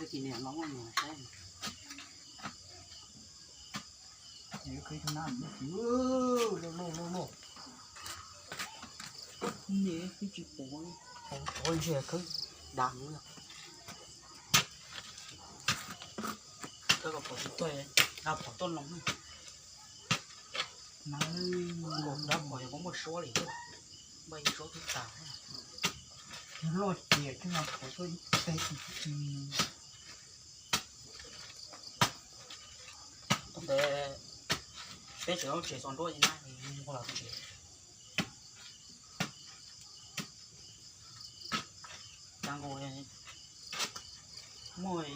Ces niam los muaj niam saib. Ces khwv ib tug nab loj loj loj loj. Niam twb tsis pom, pom tod ntshe khwv dav lawm. Khwv kom pom tsis tuaj, nqa phom tuaj loo. Nab, nkaus dab phom yog kuv muaj suab li, npaj ib suab twb tas. Loj tiag, twb nqa phom tuaj ib teg. Ntawd peb tsev lub tsev txog nruab nab nqua los tsev. Cas nkaus muaj,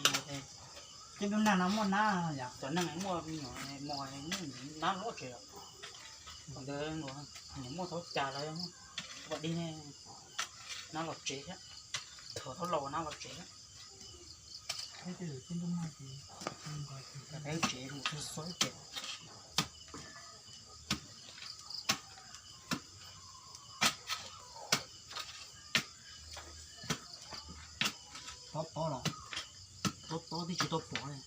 ces lub nag no muaj nab yom, cov neeg muaj me nyuam mos muaj nab loj tsev. Ntawd nkaus muaj thaub cas los muaj, ua dib nab los tsev thiab, thaub laus nab los tsev thiab. Peb tsev mus xub xub ces Tob tob los, tob tob twb tsis tau pom li.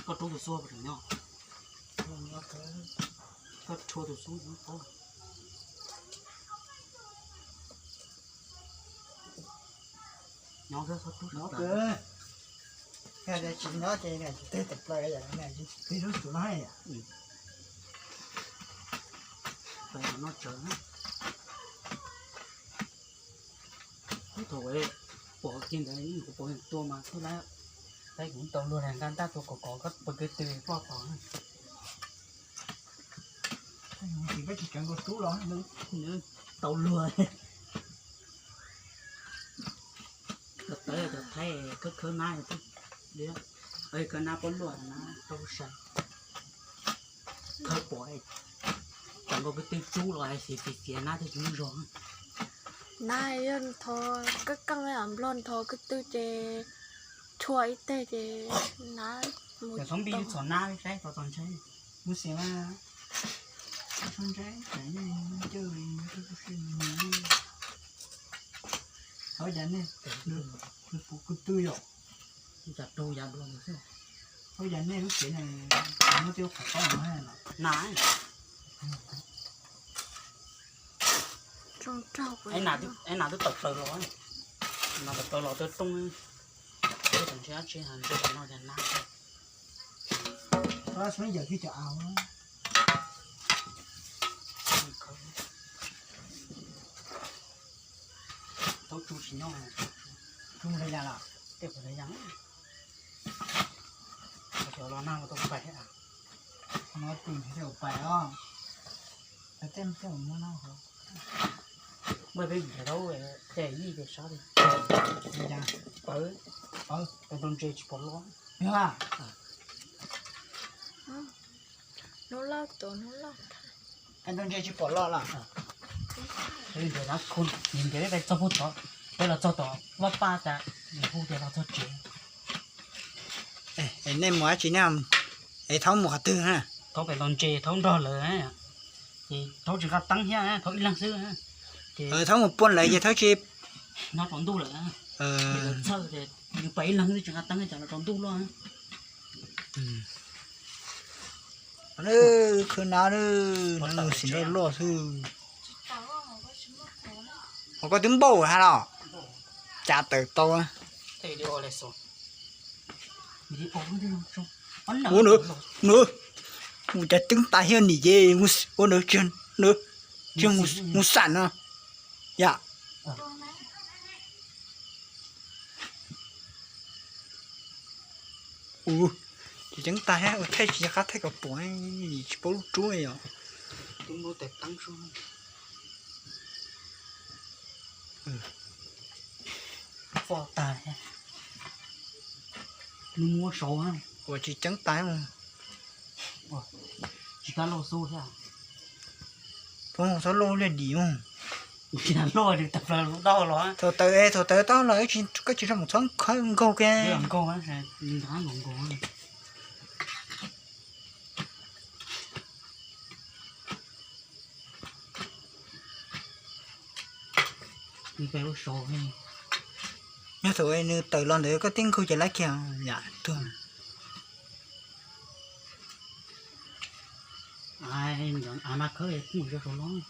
Koj rub tus xub puas tseem nyob? Koj rhuav tus xub tob. Nyob kawg, tsis nyob ces niam tsis twg tawm plaws, niam tsis twg lub tsum no. Noj tsawv. Thaum pom kiag ntawd kuv pom tua mas thiaj li, kuv tau luag nqa ntaj tua kom kom koj pog kwv tw ploj tod. Ces koj tsis tseev nkaus rub los, tau luag. Koj tawv cov thaib khawb khawb nab, khawb nab pob luaj na, tau sai. Khawb pom, tseev nkaus kwv tw rub los hais tias xiav xiav nab thiaj tsis muaj zog. Nab yog ntho, kab keej nplog ntho kwv tw ces tshua ib teg ces nab mus. Txhob npij txhom nab saib txog txog ntshai. Mus xiav mas txog ntshai, cawj, thov cas nej, nws puv kwv tw yom. Cas raug yav dua xwb. Thov cas nej lub tsev ne, muab tej qhov tob no na. Nas twb tawm plaws los, nas tawm plaws los twb rooj, twb tsis ntshe dab tsi, ntshe no cas nab. Xyov yawm twb cov au. Thaub tsu tsis nyob, tsu mus da yas los, tej qhov da yas. Cov los nag los tau pais, no tus thiaj pais os. Tej tej muab no, npaj peb nrhiav tau ces yij ces sab li. Pawv, pawv, tus ntses tsis pom los. Hnub loj, tus hnub loj. Tus ntses tsis pom los lawm. Nrhiav peb pais txog pem tod, peb los txog tom vaj paj tas, nws hu tias los txog tsev. Es nej mus dab tsi ne? Es Thaub mus qhov twg na? Thaub pem tos ntses, Thaub nrog lawv, ces Thaub tsis nqa teeb thiab, Thaub ib leeg xwb. Ces Thaub mus puag lawv ces Thaub tsis, nyob tsaus ntuj lawm. Ces lawv txhawj ces nws pem ib leeg xwb tsis nqa teeb, cas los tsaus ntuj luaj. Khwv nab, nab sim loj loj xwb. Ho koj twb npauj hab los? Cas tawm tau. Ua nws, nws, mus cas ceeb tas thiab nim ces ua nws tsis, nws tsis mus xam no. Yam. Ua, ces ceeb tas thiab, ua thaij tsis nco qab thaij kom pom, tsis paub lub rub yom. Nws muab saud, ua tsis ceeb tas. Tsis tas loj xwb thiab. Txhob loj liaj dim. Tsis tas loj, tsis tas plaws lub dab los. Thaum tawv, thaum tawv tau los koj tsis tau mus txhob nkaug kiag. Nkaug, nkaug. Npe lub saud, Yog thaum nws tawm los ntawd koj tib nkaug ces lab kiag yam tuag. Mas khawb kuj yog rau loj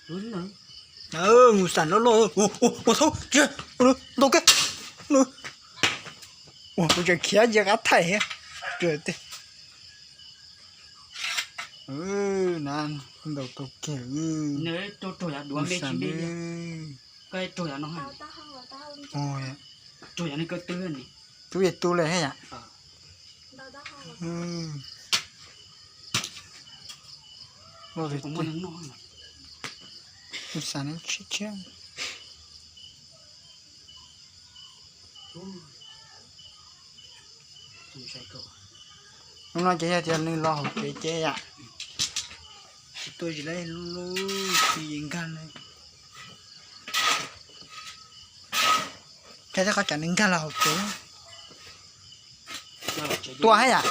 loj loj. Mus xam loj loj ua thaub tsis ntau kawg. Ua kuv tseem khiav cia qab thaij thiab. Na, ntaus tau kiag. Mus xam. Tub es tu lawm thiab yam. Mus xam tshiab tshiab. Hnub no ces yog tias nws los hauv tsev ces yam, tsis tuaj zis lawm, lub lub tsis nkag li. Thiab qhov tsam nws nkag los hauv tsev, tua thiab yam.